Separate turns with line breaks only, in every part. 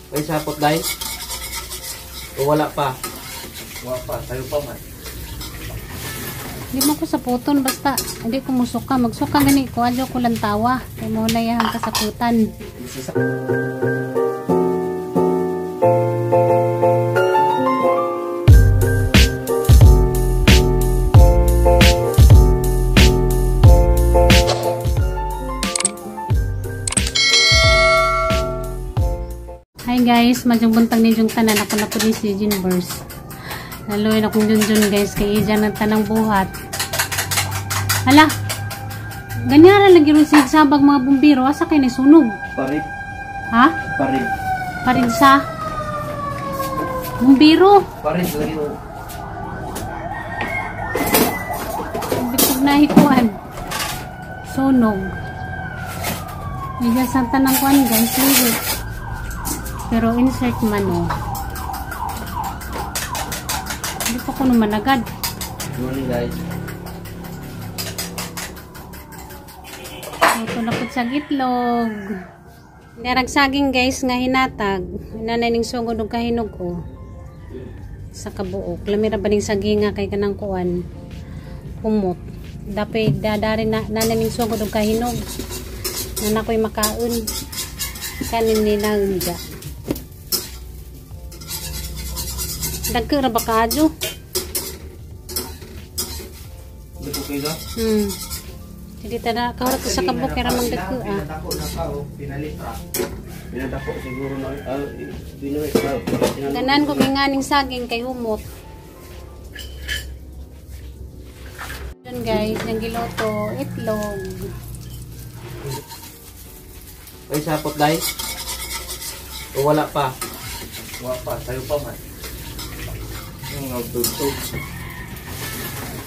May sapot dai? O wala pa?
Wala pa, tayo pa man.
Hindi mo ko saputon basta hindi ko musuka. Magsuka gani ko adyo ko lang tawa. Kay mo na yang kasaputan. Hi guys, madyong buntag ninyong tanan. Ako na po ni si Jinbers. Naluin akong junjun guys, kay ijan ang tanang buhat. Hala, ganyan lagi rin sigsabag mga bumbiro. Asa kay nasunog?
Parid.
Ha?
Parid.
Parid sa? Bumbiro.
Parid lagi o.
Bitog na hikuan. Sunog. Ijan sa tanang kuan guys, ligot. Pero insert man oh. Hindi pa ko naman agad.
Good morning guys.
Ito na po sa gitlog. Darag saging guys nga hinatag. Nanay ning sugod og kahinog oh. Sa kabuok. Lamira ba ning saging nga kay kanang kuan. Humot. Dapay dadari na nanay ning sugod og kahinog. Nana ko'y makaon. Kanin ni nangga. Dagko ra ba kaadyo?
Dako kayo ka?
Hindi ta na kahurot ko sa kabuk kay ramang dagko ah.
Pinatako na ka o pinalitra.
Pinatako siguro na binuhi.
Ganan ko kay nganing saging kay humot. Yun guys, yung giloto, itlog.
May sapot dai? O wala pa?
Wala pa, tayo pa man. Yung nagtugtog.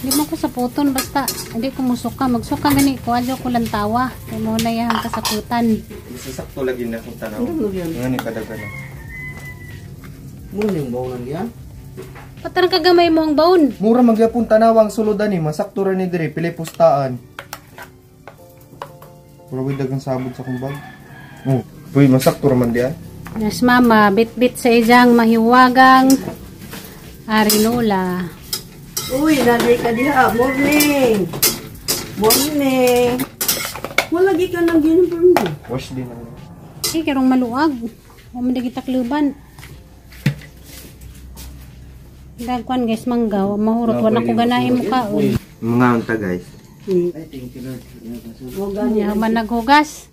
Hindi mo ko saputon basta hindi ko musuka. Magsuka gani ko adyo ko lang tawa. Kay mo na yang kasaputan.
Sakto lagi na akong tanaw. Nga ni kadagan na.
Mura yung baonan diyan.
Patarang kagamay mo ang baon.
Mura magyapon tanawang sulod ani, masakto ra ni dire pili pustaan. Mura gyud dagang sabod sa akong bag. Oh, uy, masakto ra man diyan.
Yes mama, bit-bit sa ijang mahiwagang arinola.
Uy, nanay ka diha. Morning. Morning. Wala gi ka nang uniform mo.
Wash din ako.
Ay, karong maluag. Wa man dagi takluban. Dagkwan guys, mangga. Wa mahurot. Wa na ko ganahin mukaon.
Mga unta guys.
Ay, thank you Lord.
Nya man naghugas.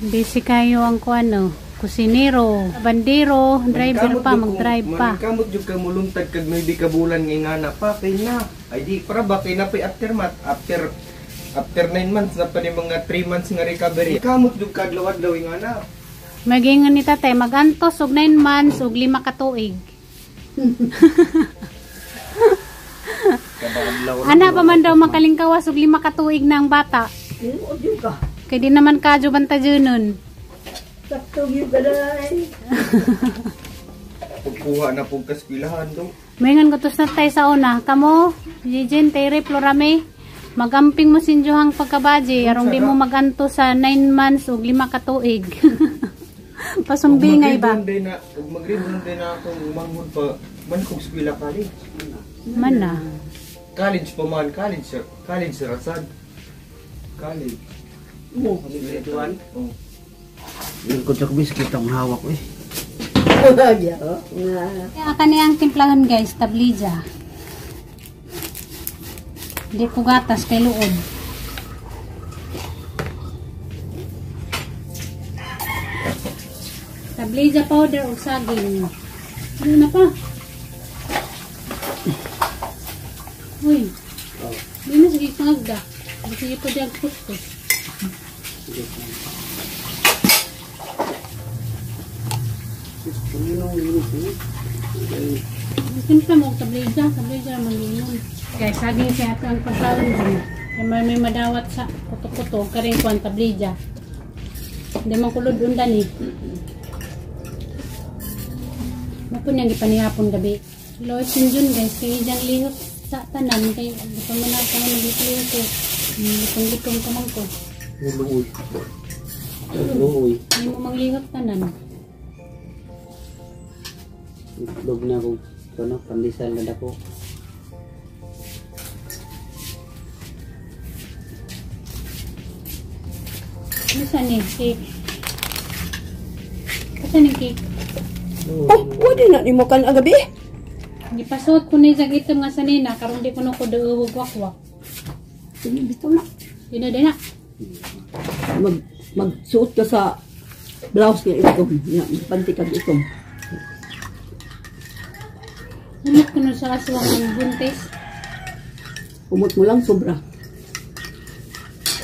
Busy kayo ang kuan oh. Kusinero, bandero, driver pa, mag-drive pa.
Kamot jud ka muluntad kag 9 ka bulan nga ingana pa kay na. Ay di para ba kay na pay aftermath after 9 months na pa ni mga 3 months nga recovery. Kamot jud ka adlaw-adlaw ingana.
Magingon ni tatay magantos og 9 months og 5 ka tuig. Ana pa man daw makalingkawas og 5 ka tuig na ang bata.
Tinuod yun ka.
Kay di naman kadyo banta nun.
Sakto yun ka dai.
Pagkuha na pug kaskwilahan do.
Maingon ko tos na tayo sa una. Kamo, Jijen, Tere, Florame, magamping mo sinjuhang pagkabaji, arong di mo maganto sa 9 months ug 5 ka tuig. Pasumbingay ba?
Ug magribon din na akong umanghod pa man kog eskwela college.
Man na.
College pa man, college, college rasad. College.
Mo.
Grade 1.
Oh.
Yung kutsak biscuit ang hawak ko eh.
Kaya kaniyang timplahan guys, tablija. Hindi ko gatas kay luod. Tablija powder o saging. Ano na pa? Uy. Hindi na sige pangagda. Sige po diyag pusto. Timpla mo tablija, tablija naman yun. Guys, saging siya ito ang pagkaon dun. Kaya may madawat sa kuto-kuto, karing kuan tablija. Hindi man kulod undan eh. Mapun yang gipanihapon gabi. Lois yun dun guys, kaya diyang lihot sa tanan. Kaya di pa man ako nag-lihot eh. Litong-litong ka man ko.
Luoy. Luoy.
Hindi mo manglihot tanan.
Itlog na kung ano, pandesal na dako.
Ano ni cake? Asa ni cake?
Oh, pwede na nimo kan agabi.
Gipasuot ko ni sa itom nga sanina karon di ko no ko dauwag wakwak.
Sige, bitaw na.
Dino din na.
Magsuot ka sa blouse nga itom. Ya, panty kag itom.
Humot ko no sa aswang ang buntis.
Humot mo lang sobra.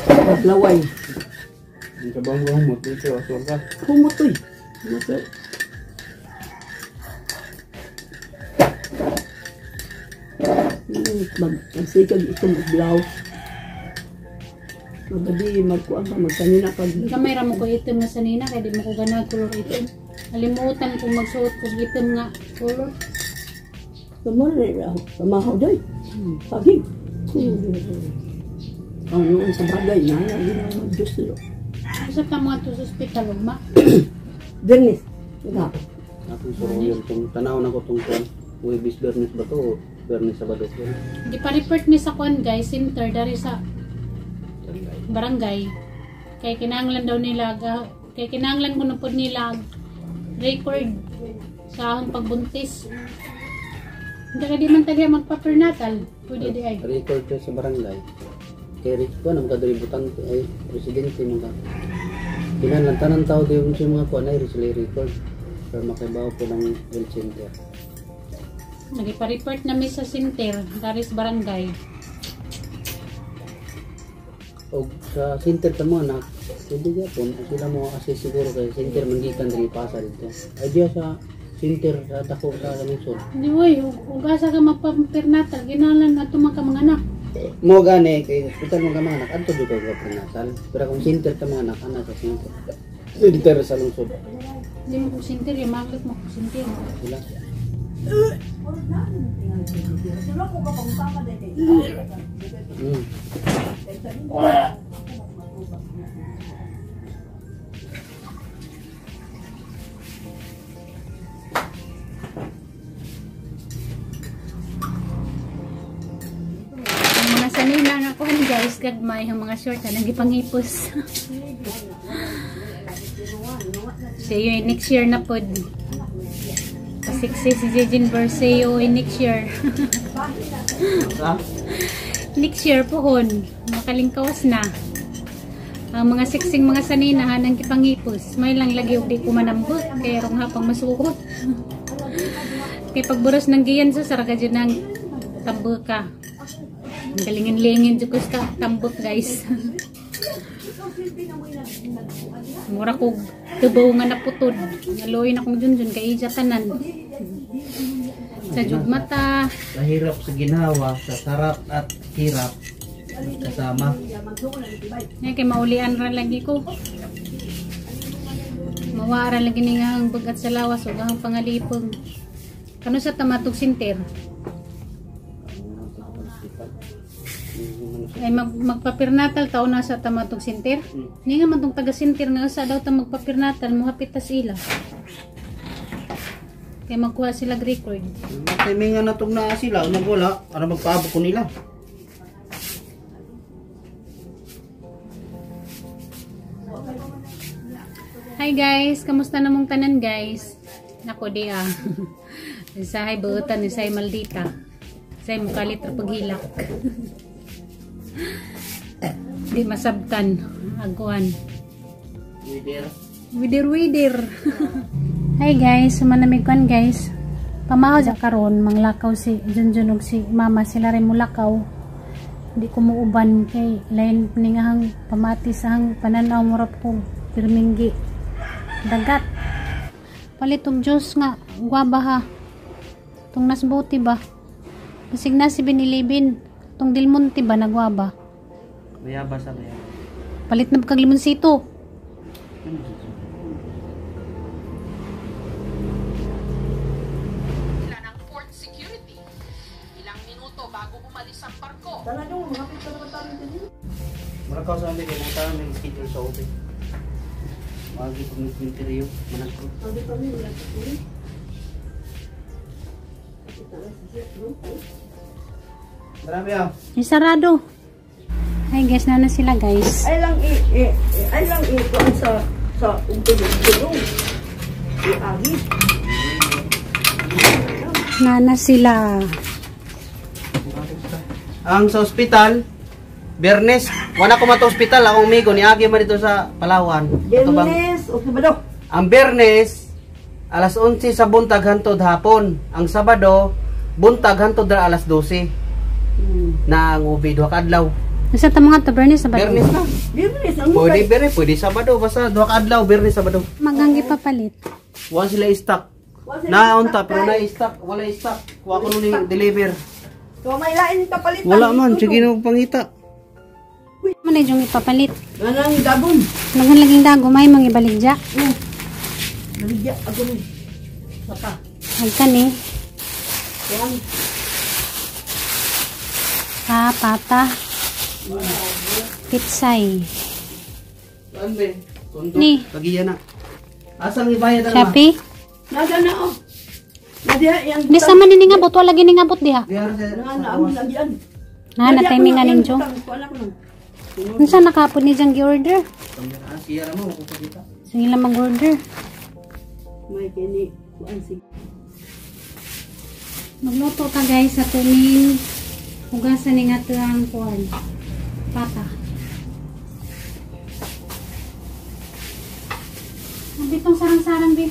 Maglaway.
Ang sabang ko humot dito, aswang ka.
Humot oy. Humot oy. Magsigag itong blouse. Magabi, magkuan ka, magkanina pag...
Gamay ra mo ko itom nga sanina kay di mo ko ganahag kolor itom. Kalimutan kong magsuot kog itom nga kolor.
Samahaw day. Pagi. Ano ang sa bagay na, lagi na mag-Diyos nilo.
Usa ka mga to sa ospital ugma.
Bernis, nga.
Atong suruyon tong tanaw na ko tong kuan. Huwebes Bernis ba to o Bernis Sabado?
Di pa report ni sa kuan guys, center dari sa barangay. Kay kinahanglan daw nila kay kinahanglan kuno pod nila record sa akong pagbuntis. Hindi ka di man tagya magpa-prenatal. Pwede di ay.
Record sa barangay. Kay Rich ko, anong kadributan ay presidente mga kinahanglan tanan tao di yung mga kuan ay sila record pero makibaw po ng health center.
Nagpa-report na mi sa center dari sa barangay.
O sa center ta mo anak, pwede gyapon sila mo assist siguro kay center man gikan diri pasa dito. Ay diya sa center sa dako sa lungsod.
Hindi oy, ug asa ka magpa-prenatal kinahanglan ato man ka mga anak.
Mo gani kay hospital mo ka mga anak adto jud kay prenatal. Pero kung center ta mga anak ana sa center. Center sa lungsod.
Hindi mo kong center, yung manglit mo kong center.
Sila.
Ang mga sanina nga kuhan guys, gagmay ang mga short na nagipangipos. See you in next year na pod. Pasiksi si Jejin see you in next year. Next year pohon, makalingkawas na. Ang mga siksing mga sanina ha, nang kipangipos. May lang lagi og di ko manambot, kaya rong hapang masukot. Kay pagburos ng giyan sa saraga dyan ng tambaka. Kalingin-lingin dyan ko sa tambok guys. Mura kog tubaw nga naputod. Naloy na kong junjun kay ija tanan. Sa jugmata.
Sa hirap sa ginhawa, sa sarap at hirap kasama.
Nga kay maulian ra lagi ko. Mawara lagi ni nga ang bagat sa lawas ug ang pangalipong. Kano sa tamatog sinter? Ay magpapirnatal tao na sa tamatog sinter. Ni nga man tong taga sinter nga usa daw ta magpapirnatal mohapit tas ila. Kay magkuha sila record.
Kay may nga natog na sila, nagwala, para magpaabot ko nila.
Hi guys, kamusta namong tanan guys? Nako di ah. Isahay buutan, isahay maldita. Isahay mukalit ra paghilak. Di masabtan aguan.
Wider.
Wider wider. Hi guys, sumanamig kuan guys. Pamahaw sa karon manglakaw si Junjun ug si Mama, sila rin mulakaw. Di ko muuban kay lain ni nga hang pamati sa hang pananaw murap ko pirminggi dagat. Palit og juice nga guaba ha. Tung nasbuti ba? Basig na si Binilibin. Tung Del Monte ba nagwaba?
Bayaba sa bayaba.
Palit na kag limonsito.
Ng port security. Ilang minuto bago umalis ang barko.
Mura sa amin kay mga tao may schedule sa OB. Magi pag nag-interview, managko. Grabe ah.
Sarado. Ay guys, na sila guys.
Ay lang ay lang i kuan sa ugtulog-tulog. Iagi.
Nana sila.
Ang sa ospital, Biyernes, wala ko mato ospital, akong amigo niagi man dito sa Palawan. Ato bang-
Biyernes o Sabado.
Ang Biyernes, alas 11 sa buntag hantod hapon. Ang Sabado, buntag hantod ra alas 12. Na ang ubi duha ka adlaw.
Nasa ta mga to Bernice Sabado.
Biyernes na.
Biyernes ang
Pwede Biyernes, pwede Sabado, basta duha ka adlaw, Biyernes, Sabado.
Magang gipapalit.
Wala sila stock. Naunta pero na stock, wala stock. Kuha ko nung deliver.
So may lain kapalitan.
Wala man, sige na pangita.
Man ay yung ipapalit.
Ganang dagom.
Magan laging dago may mga ibaligya.
Naligya ako ni. Sapa.
Ay kani.
Kuan.
Ah, pata. Pitsay.
Saan be? Tondo.
Ni.
Pagiya na. Asang ibayad ang ma?
Shopee.
Naga na oh. Nadiha yang
Di sa man ni ngabot, wala gini ngabot diha.
Diyan sa
Nga na ang lagian.
Na na timingan ninyo.
Kuan ako nang.
Unsa nakapod ni jang gi-order?
Ah, siya ra mo ko pakita.
Sige lang mag-order.
May kini kuan sig.
Magluto ta guys sa tuning hugasan ni nga tuang kuan. Pata. Ang bitong sarang-sarang bit.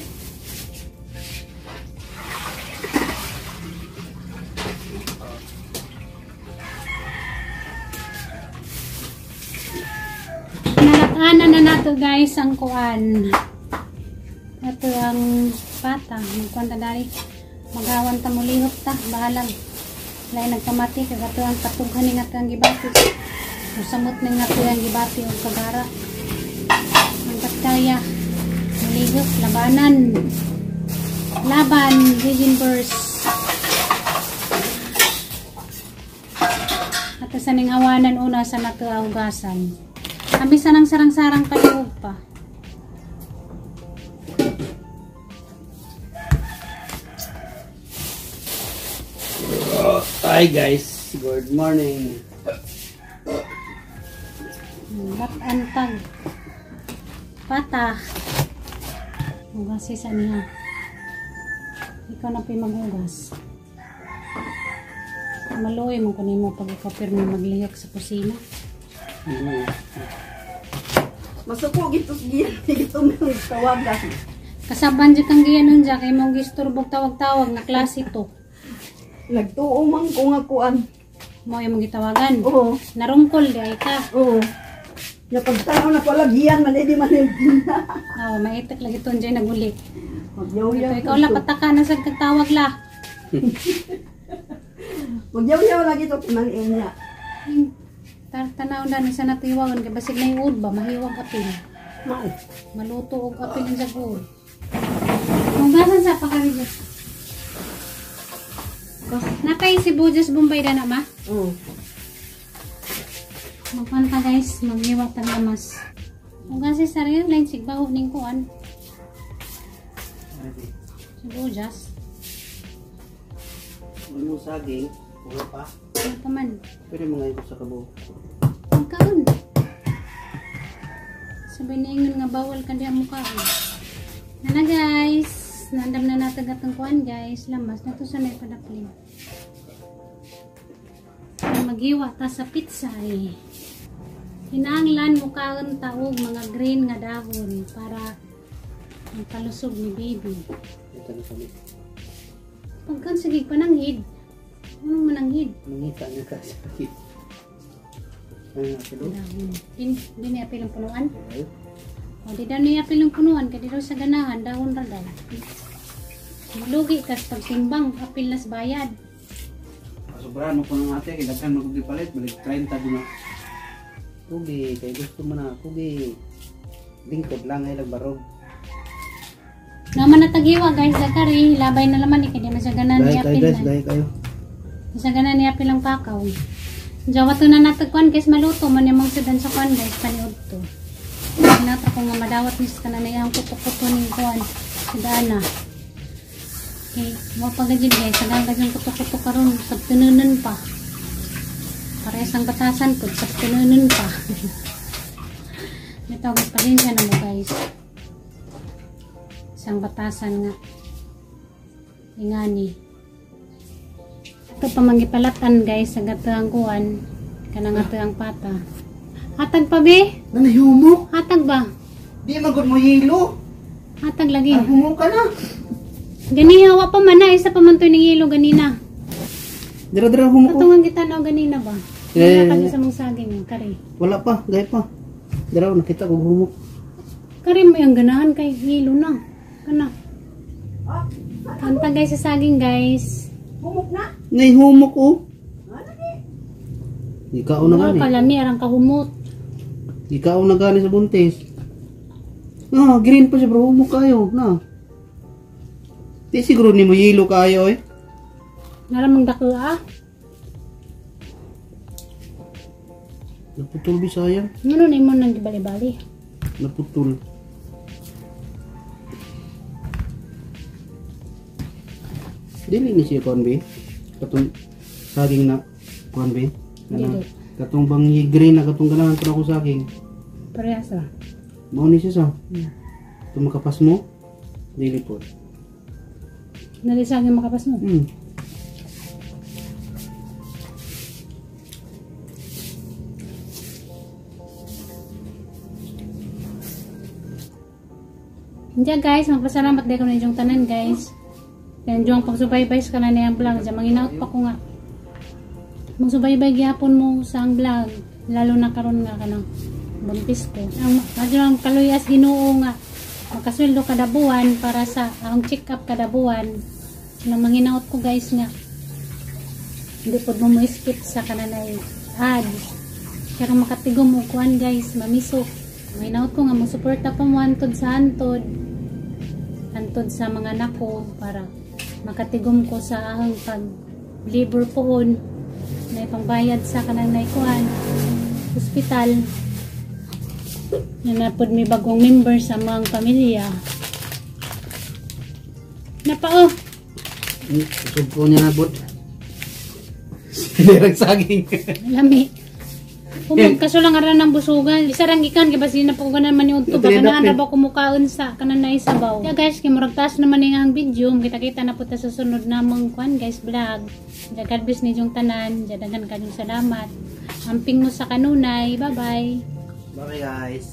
Nalatanan na nato guys ang kuan. Ato ang pata. Magkuan ta dari. Magawan ta mulihok ta. Bahalag. Lain nagpamati. Kag ato ang patughan ni nga ato ang gibati. Musamot ni nga ato ang gibati og kagara. Ang kaya. Mulihok. Labanan. Laban. Virgin verse. Ato sa ning hawanan una sa nato ang hugasan. Abi sa nang sarang-sarang palihog pa.
Hi guys, good morning.
Bat-antag. Pata. Hugasi sa niya. Ikaw na pa'y maghugas. Maluoy mo kunin mo pag ikaw pirmi maglihok sa kusina.
Masuko gitos giyan gito nang tawagan.
Kasaban dyan kang giyanon dyan kay mong gisturbog tawag-tawag na klase to.
Nagtuo man ko nga kuan.
Mo yung mong gitawagan.
Oo.
Narungkol di ay ka.
Oo. Napagtanaw na ko lagian man di man.
Oo, maitak lagi to dyan naguli.
Magyaw-yaw.
Ito, ikaw la pataka na sa tawag la.
Magyaw-yaw lagi to kinang niya.
Tanaw na sa natiwagan kay basig na iud ba mahiwag apil.
Mao.
Maluto og apil ang sagol. Hugasan sa pakaridyo. Napay si Bujas Bombay na ma.
Oo.
Magkuan ta guys, maghiwa tag lamas. Hugasin sa rin line sigbaho ning kuan. Si Bujas.
Ano saging? Wala pa.
Ano pa man?
Pwede mga ito sa kabo.
Magkaon. Sabay niingon nga bawal ka diha mukaon. Nana guys, nandam na natag atong kuan guys, lamas na to sa may padaplin. Maghiwa ta sa pizza eh. Hinanglan mukaon ta og mga green nga dahon para ang palusog ni baby.
Ito na kami.
Pagkan sige pananghid. Anong mananghid?
Mangita na ka sa akin. Ano na sila?
Dahon. Din niya apil ang punuan. O di daw niya apil ang punuan kay di daw sa ganahan dahon ra daw. Malugi kas pagtimbang apil nas bayad.
Sobrahan mo ko ng ate, kay daghan man kog gipalit, balik 30 din na.
Kugi, kay gusto mo na. Kugi. Lingkod lang ay barog.
Naman nataghiwa guys dakari labay na laman ni kay di man sa ganahan
Dahil
niya
kayo
apil
guys,
na.
dahil kayo.
Sa ganahan niya apil ang pakaw. Jawa to na natagkuan guys maluto man yung sudan sa kuan guys paniud to. Natra ko nga madawat ni sa kanan ang kuto-kuto ning kuan. Sudana. Okay, mo pa gajud guys, sagang gajud kuto-kuto karon sa tinunan pa. Parehas ang batasan po sa tinunan pa. Ito, guys, pasensya na mo guys. Isang batasan nga. Ingani. Ito pa mangipalatan guys sa gatuang kuan kanang gatuang pata. Hatag pa be?
Nanahumok.
Hatag ba?
Di man gud mo hilo.
Hatag lagi.
Ang humok ka na.
Ganiha wa pa man na isa pa man to ning ilo ganina.
Dira-dira humok.
Katungan kita na ganina ba?
Eh.
Wala ka sa mong saging kare.
Wala pa, gaya pa. Dira nakita ko humok.
Kare mo yung ganahan kay hilo na. Kana. Kanta guys sa saging guys.
Humok na.
Nay humok oh. Ikaw na
Wala
gani.
kalami arang kahumot.
Ikaw na gani sa buntis. Ah, green pa siya bro, humok kayo na. Di siguro ni mo yelo kayo eh.
Naramang dako ah.
Naputol bisaya.
Ngano na imo nang gibali-bali?
Naputol. Dili ni siya kuan be. Katong saging na kuan be. Kana-
Dili.
Katong bang green na katong ganahan ko na akong saging.
Parehas ra.
Mao ni siya sa. Itong makapas mo. Dili po.
Nali saging makapas mo. Diyan guys, magpasalamat din ko na inyong tanan guys. Yan yung pagsubaybay sa kanan niyang vlog. Diyan manginaot pa ko nga. Magsubaybay gyapon mo sa ang vlog. Lalo na karon nga kanang buntis ko. Ang adyo ang kaluyas Ginoo nga makasweldo kada buwan para sa ang check up kada buwan. Nang manginaot ko guys nga hindi pod mo mo-skip sa kananay ads. Pero makatigom og kuan guys, mamisok. Manginaot ko nga mo suporta pa mo antod sa antod. Antod sa mga anak ko para makatigom ko sa ahang pag labor pohon na ipangbayad sa kanang naikuan hospital na napod may bagong member sa mga pamilya napa oh.
Usog ko niya na bot. Sinirang saging.
Lami. Kumag kaso lang aran ng busugan. Isa rang ikan kay basi na po ganan man yung udto. Baka na ba kumukaon sa kanan na isabaw. Yeah guys, kay murag taas naman ni ang video. Kita-kita na po ta sa sunod namong kuan guys vlog. Ja, God bless ninyong tanan. Ja, daghan kayong salamat. Amping mo sa kanunay. Bye-bye.
Bye guys.